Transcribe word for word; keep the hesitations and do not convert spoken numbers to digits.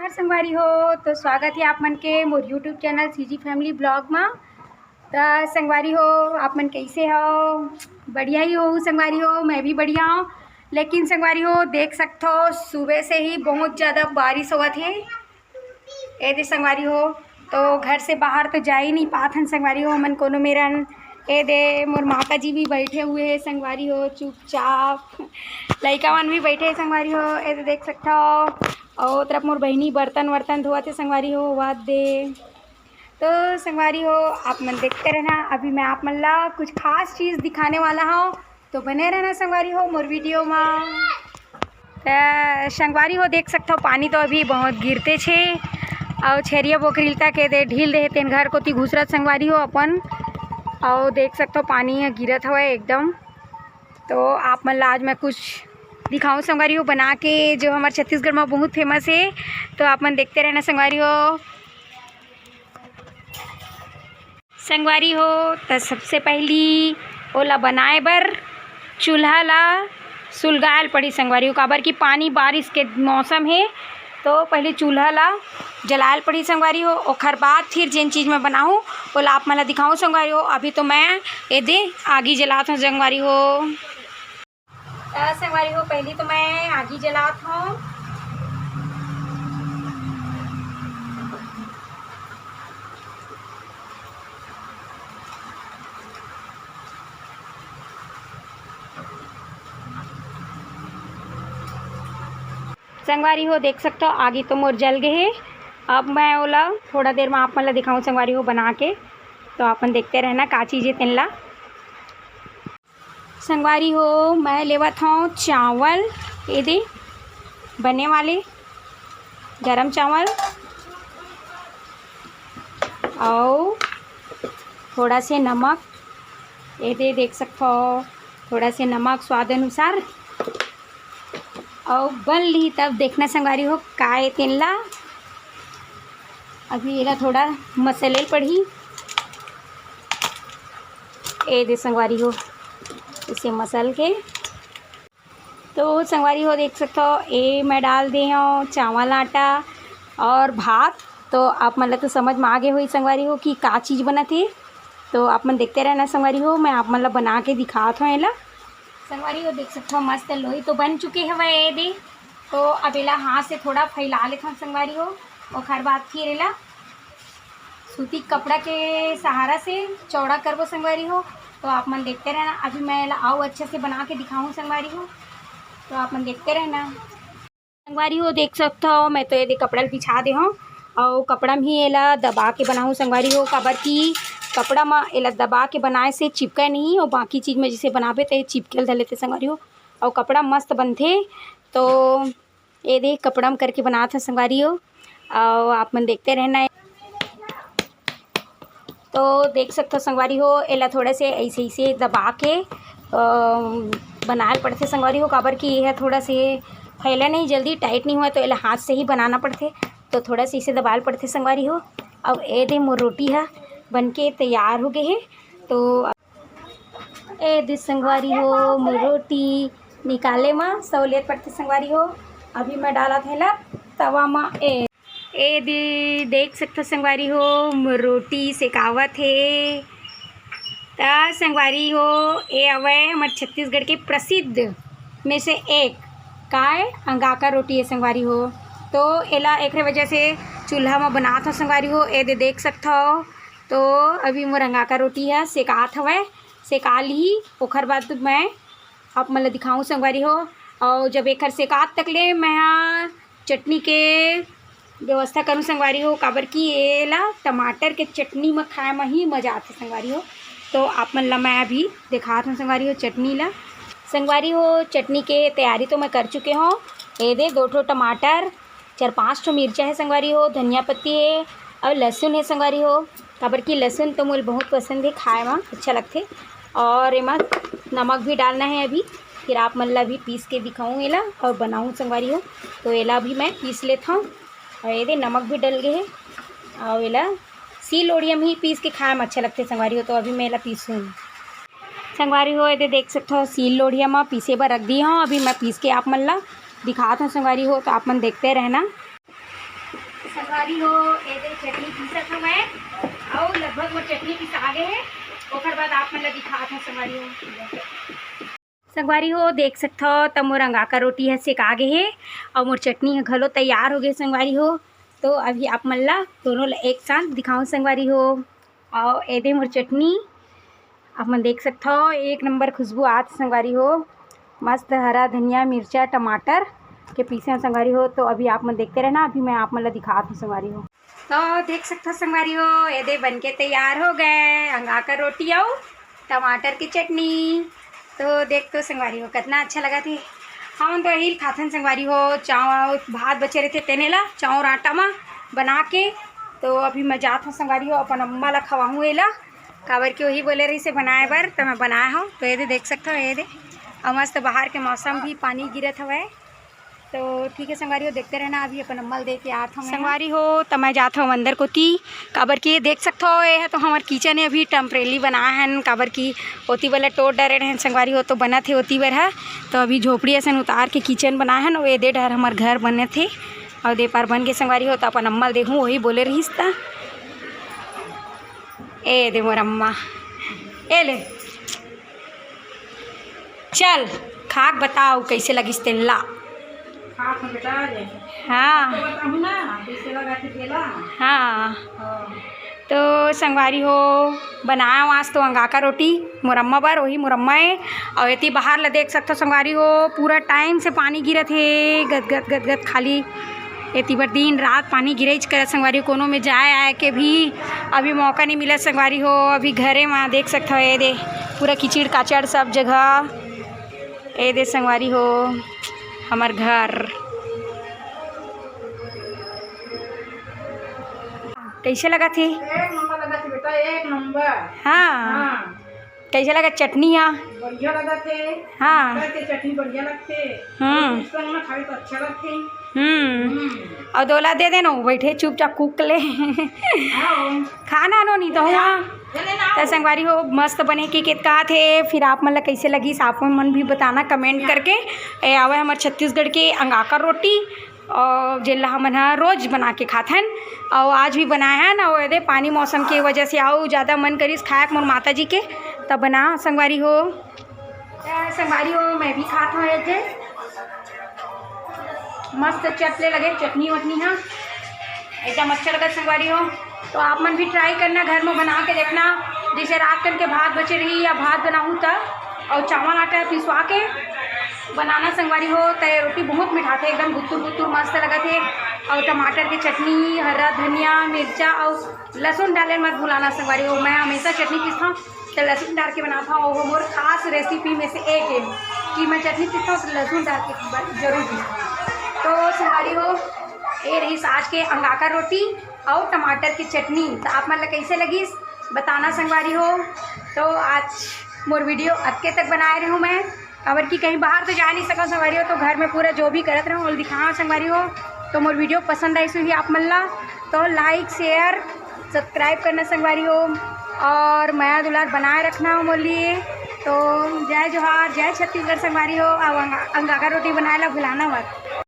संगवारी हो, तो स्वागत है आप मन के मोर YouTube channel CG family blog मा। त संगवारी हो, आप मन कैसे हो? बढ़िया ही हो संगवारी हो, मैं भी बढ़िया हूँ। लेकिन संगवारी हो, देख सकथो, सुबह से ही बहुत ज़्यादा बारिश होवत हे। ए दे संगवारी हो, तो घर से बाहर तो जा ही नहीं पात हन संगवारी हो, हमन कोनो मेरन। ए दे मोर माता जी भी बैठे हुए हैं संगवारी हो, चुपचाप। लइका मन भी बैठे हैं संगवारी हो। ए दे देख सकथो, और तरफ मोर बहिनी बर्तन वर्तन धोवत हे संगवारी हो, वाद दे। तो संगवारी हो, आप मन देखते रहना, अभी मैं आप मन ला कुछ खास चीज़ दिखाने वाला हूँ, तो बने रहना संगवारी हो मोर वीडियो मा। त संगवारी हो, देख सकथो, पानी तो अभी बहुत गिरते छे, अउ छेरिया बोकरी ल तक ए दे ढील देहे, तेन घर कोती घुसरत संगवारी हो अपन। अउ देख सकथो, पानी ह गिरत हवय एकदम। तो आप मन ला आज मैं कुछ दिखाऊं संगवारी हो बना के, जो हमर छत्तीसगढ़ में बहुत फेमस है। तो आप मन देखते रहना संगवारी हो। संगवारी हो, त सबसे पहली ओला बनाए बर चूल्हा ला सुलगाए ल पड़ी संगवारी हो, काबर कि पानी बारिश के मौसम हे, तो पहले चूल्हा ला जलाए ल पड़ी संगवारी हो। ओखर बाद फिर जेन चीज़ मैं बनाहूँ, ओला आप मन ला दिखाऊँ संगवारी हो। अभी तो मैं एदे आगी जलात हूँ संगवारी हो। त संगवारी हो, पहली तो मैं आगी जलात हूँ। संगवारी हो, देख सकथो, आगी तो मोर जल गे हे। अब मैं ओला थोड़ा देर में आप मन ला दिखाऊं संगवारी हो बना के, तो आप मन देखते रहना का चीज़ हे तेन ला। संगवारी हो, मैं लेवत हूँ चावल, ये दे बने वाले गरम चावल, अउ थोड़ा से नमक, ये दे देख सकथो, थोड़ा से नमक स्वाद अनुसार। अउ बन ली तब देखना संगवारी हो का ए तेन ला। अभी एला थोड़ा मसले ल पड़ही। ए दे संगवारी हो, इसे मसल के। तो संगवारी हो देख सकथो, ए मैं डाल दे हूँ चावल आटा और भात। तो आप मन ला तो समझ में आ गए होही संगवारी हो कि का चीज़ बनत हे। तो आप मन देखते रहना संगवारी हो, मैं आप मन ला बना के दिखात हूँ एला। संगवारी हो देख सकथो, मस्त लोई तो बन चुके हवय ए दे। तो अब एला हाथ से थोड़ा फैला लेथन संगवारी हो, ओखर बाद फिर एला सूती कपड़ा के सहारा से चौड़ा करबो संगवारी हो। तो आप मन देखते रहना, अभी मैं एला अउ अच्छे से बना के दिखाऊँ संगवारी हो, तो आप मन देखते रहना। संगवारी हो देख सकथो, मैं तो ये दे कपड़ा ल बिछा दे हूँ, अउ कपड़ा में ही एला दबा के बनाहूँ संगवारी हो, काबर कि कपड़ा में एला दबा के बनाए से चिपके नहीं, और बाकी चीज़ में जैसे बनाबे तो ये चिपके ल धर लेते संगवारी हो, और कपड़ा मस्त बनथे। तो ये दे कपड़ा में करके बनात हूँ संगवारी हो, अउ आप मन देखते रहना। तो देख सकथो संगवारी हो, एला थोड़ा से ऐसे ऐसे दबा के अ, बनाए ल पड़थे संगवारी हो, काबर कि यह थोड़ा से फैला नहीं, जल्दी टाइट नहीं हुआ, तो एला हाथ से ही बनाना पड़थे। तो थोड़ा से इसे दबाए ल पड़थे संगवारी हो। अब ए दे मोर रोटी हा बन के तैयार हो गए हे। तो ए दे संगवारी हो, मोर रोटी निकाले मा सहूलियत पड़थे संगवारी हो। अभी मैं डालत हे ला तवा मा। ए ए दे देख सकथो संगवारी हो, मोर रोटी सेकावत हे। त संगवारी हो, ए अवय हमर छत्तीसगढ़ के प्रसिद्ध में से एक काय अंगाका रोटी है संगवारी हो। तो एला एकरे वजह से चूल्हा म बनात हो संगवारी हो। ए दे देख सकथो, तो अभी मोर अंगाका रोटी ह सेकात हवय, सेका ली, ओखर बाद मैं आप मन ल दिखाऊँ संगवारी हो। अउ जब एखर सेकात तक ले मैं ह चटनी के व्यवस्था करूँ संगवारी हो, काबर कि एला टमाटर के चटनी म खाए म ही मजा आथे संगवारी हो। तो आप मन ल मैं अभी दिखात हूँ संगवारी हो चटनी ला। संगवारी हो, चटनी के तैयारी तो मैं कर चुके हूँ। ए दे दो ठो टमाटर, चार पाँच ठो मिर्चा है संगवारी हो, धनिया पत्ती है और लहसुन है संगवारी हो, काबर कि लहसुन तो मोला बहुत पसंद है, खाए म अच्छा लगथे। और एमा नमक भी डालना है अभी, फिर आप मन ला भी पीस के दिखाऊँ एला और बनाऊँ संगवारी हो। तो एला भी मैं पीस लेत हूँ और ये दे नमक भी डल गए है और एला सील लोढ़िया में ही पीस के खाए म अच्छा लगथे संगवारी हो। तो अभी मैं एला पीसूँ संगवारी हो, ये दे देख सकथो सील लोढ़िया म पीसे बर रख दिए हूँ। अभी मैं पीस के आप मन ला दिखात हूँ संगवारी हो, तो आप मन देखते रहना। संगवारी हो, ए दे चटनी पीसत हवं मैं, अउ लगभग मोर चटनी पिसा गे हे। ओकर बाद आप मन ला दिखात हवं संगवारी हो। संगवारी हो, देख सकथव त मोर अंगाकर रोटी ह सेका गे हे, अउ मोर चटनी ह घलो तैयार हो गे संगवारी हो। तो अभी आप मन ला दोनों ला एक साथ दिखाऊं संगवारी हो। अउ ए दे मोर चटनी, आप मन देख सकथव, एक नंबर खुशबू आत संगवारी हो। मस्त हरा धनिया, मिर्चा, टमाटर के पीसे हवं संगवारी हो। तो अभी आप मन देखते रहना, अभी मैं आप मन ला दिखात हवं संगवारी हो। तो देख सकथव संगवारी हो, ए दे बन के तैयार हो गे अंगाकर रोटी अउ टमाटर के चटनी। तो देख तो संगवारी हो, कितना अच्छा लगत हे। हमन तो यही खाथन संगवारी हो, चावल भात बचे रहिथे तेने ला चाउर आटा मा बना के। तो अभी मैं जात हवं संगवारी हो, अपन अम्मा ला खवाहूँ एला, काबर कि वही बोले रहिसे बनाए बर, त मैं बनाए हवं। तो ए दे देख सकथव, ए दे, अउ मस्त बाहर के मौसम भी, पानी गिरत हवय। तो ठीक है संगवारी हो, देखते रहना, अभी अपन अम्मा ल दे के आत हवं मैं। संगवारी हो, त मैं जात हवं अंदर कोती, काबर कि देख सकथव, ए ह तो हमर किचन हे, अभी टेम्परेरी बनाए हन, काबर कि ओती वाला टोर डरे रहन संगवारी हो, तो बनत हे ओती बर ह। तो अभी झोपड़ी असन उतार के किचन बनाए हन, ओ ए दे डहर हमर घर बनत हे, अउ दे पार बन के संगवारी हो, त अपन अम्मा ल देहूँ, वही बोले रहिस त। ए दे मोर अम्मा, ए ले, चल, खा के बताओ, कैसे लगिस तेन ला। खा के बता दे। हाँ। तो बताहूँ ना, कैसे लगा थे तेला। हाँ। हाँ। तो संगवारी हो, बनाए हवं आज तो अंगाकर रोटी मोर अम्मा बर, वही मोर अम्मा हे। अउ एती बाहर ला देख सकथव संगवारी हो, पूरा टाइम से पानी गिरत हे, गदगद गदगद खाली। एती बर दिन रात पानी गिरेच करत संगवारी हो, कोनो में जाए आए के भी अभी मौका नहीं मिलत संगवारी हो। अभी घरे मा देख सकथव, ए दे पूरा कीचड़ काचड़ सब जगह। ए दे संगवारी हो, हमर घर। कैसे लगत हे? एक नंबर लगत हे बेटा, एक नंबर। हाँ। हाँ। कैसे लगत चटनी हा? बढ़िया लगत हे। हाँ। टमाटर के चटनी बढ़िया लगथे। हम्म। इसको ना खाए तो अच्छा लगथे। हम्म। हम्म। अउ दोला दे देनो, बैठे चुपचाप कुक ले। हाँ। खाना नो नहीं तो हुआ। ले ना। त संगवारी हो, मस्त बने के केत कहा थे, फिर आप मन ला कैसे लगिस, आप मन भी बताना कमेंट करके। ए आवे हमर छत्तीसगढ़ के अंगाकर रोटी, अउ जेला हमन ह रोज बना के खाथन, अउ आज भी बनाए हन। अउ एदे पानी मौसम के वजह से अउ ज़्यादा मन करिस खाए के मोर माता जी के, तब बना संगवारी हो। त संगवारी हो, मैं भी खात हूँ एक झन। मस्त चटले लगे चटनी वटनी हा, एकदम अच्छा लगत संगवारी हो। तो आप मन भी ट्राई करना, घर में बना के देखना। जैसे रात कन के भात बचे रही या भात बनाहूँ तब, और चावल आटा पिसवा के बनाना संगवारी हो, त रोटी बहुत मिठाथे, एकदम गुत्तुर गुत्तुर मस्त लगत हे। और टमाटर के चटनी, हरा धनिया, मिर्चा और लहसुन डाले मत भुलाना संगवारी हो। मैं हमेशा चटनी पीसता हूँ तो लहसुन डाल के बनाता हूँ, वो मोर खास रेसिपी में से एक है कि मैं चटनी पीसता हूँ तो लहसुन डाल के ब-, जरूर पीसता हूँ। तो संगवारी हो, ये रही आज के अंगाकर रोटी और टमाटर की चटनी। तो आप मन ला कैसे लगिस बताना संगवारी हो। तो आज मोर वीडियो अतके तक बनाए रहूँ मैं, काबर कि कहीं बाहर तो जा नहीं सकत संगवारी हो, तो घर में पूरा जो भी करत रहूँ वो दिखाना संगवारी हो। तो मोर वीडियो पसंद आइस होही आप मन ला तो लाइक शेयर सब्सक्राइब करना संगवारी हो, और मया दुलार बनाए रखना हो मोर लिए। तो जय जोहार, जय छत्तीसगढ़ संगवारी हो, और अंगा-, अंगाकर रोटी बनाए ला भुलाना मत।